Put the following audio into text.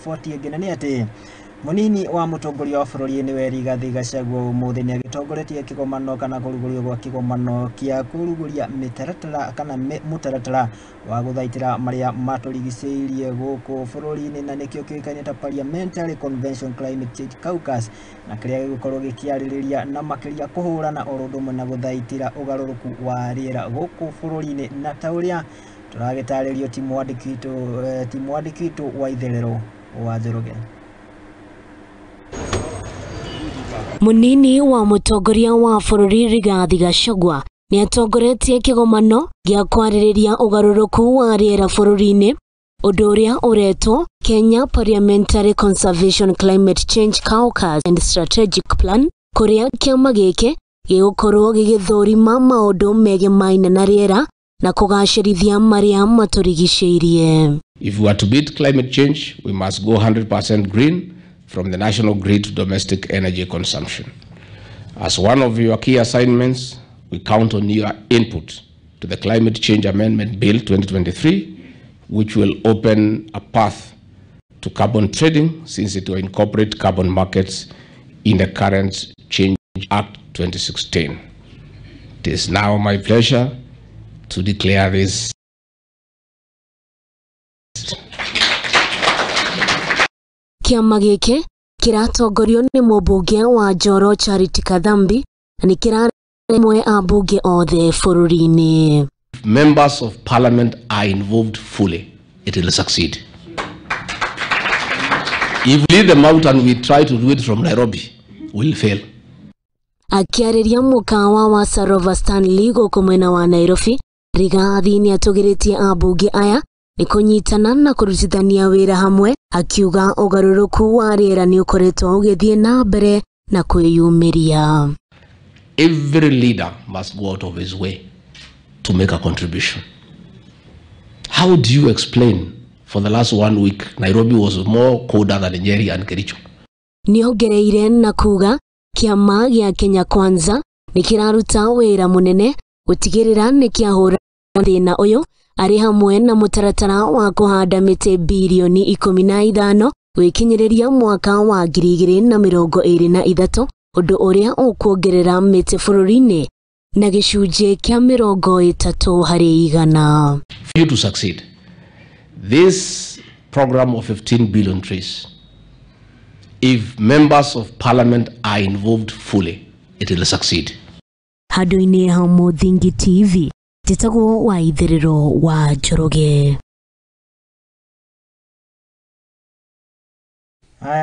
Riboti ĩngĩ na nĩ atĩ munini wa mũtongoria wa bũrũri nĩwe Rigathĩ Gachagua ũmũthĩ nĩ agĩtongoretie kĩgomano kana kũrugũrio gwa kĩgomano kĩa kũrugũria mĩtaratara kana mũtaratara wa gũthaitĩra marĩa matũrigicĩirie gũkũ bũrũri-inĩ na nĩkĩo kĩũĩkaine ta Parliamentary Convention Climate Change Caucus, na kĩrĩa gĩgũkorwo gĩkĩarĩrĩria na makĩria kũhũrana oro ũndũ ũmwe na gũthaitĩra ũgarũrũku wa rĩera gũkũ bũrũri-inĩ, na ta ũrĩa tũragĩtarĩrio ti mwandĩki witũ wa itherero wa Njoroge. Munini wa mũtongoria wa bũrũri Rigathĩ Gachagua nĩatongoretie kĩgomano gĩa kwarĩrĩria ũgarũrũku wa rĩera bũrũri-inĩ, ũndũ ũrĩa ũretwo Kenya Parliamentary Conservation Climate Change Caucus and Strategic Plan, kũrĩa kĩama gĩkĩ gĩgũkorwo gĩgĩthũrima maũndũ megemaine na rĩera na kũgacĩrithia marĩa matũrigicĩirie. If we are to beat climate change, we must go 100% green from the national grid to domestic energy consumption. As one of your key assignments, we count on your input to the Climate Change Amendment Bill 2023, which will open a path to carbon trading since it will incorporate carbon markets in the current Change Act 2016. It is now my pleasure to declare this. Kĩama gĩkĩ kĩratongorio nĩ mũmbunge wa Njoro Charity Kathambi na nĩ kĩraremwe ambunge othe bũrũri-inĩ. If members of parliament are involved fully, it will succeed. If we leave them out and we try to do it from Nairobi, we'll fail. Akĩarĩria mũkawa wa Sarova Stanley gũkũ mwena wa Nairobi, Rigathi nĩatũgĩrĩtie ambunge aya nĩ kũnyitana na kũrutithania wĩra hamwe, akiuga ũgarũrũku wa rĩera nĩ ũkoretwo ũgĩthiĩ na mbere na kwĩyumĩria. Every leader must go out of his way to make a contribution. How do you explain for the last 1 week Nairobi was more colder than Nyeri and Kericho? Nĩongereire na kuga kĩama gĩa Kenya Kwanza nĩ kĩraruta wĩra mũnene gũtigĩrĩra nĩ kĩahũra thĩna ũyũ, arĩ hamwe na mũtaratara wa kũhanda mĩtĩ birioni 15 gwĩkinyĩrĩria mwaka wa 2023, ũndũ ũrĩa ũkuongerera mĩtĩ bũrũri-inĩ na gĩcunjĩ kĩa 30%. For you to succeed, this program of 15 billion trees, if members of parliament are involved fully, it will succeed. Handũ-inĩ ha Mũthingi TV, njĩtagwo wa itherero wa Njoroge. Haya.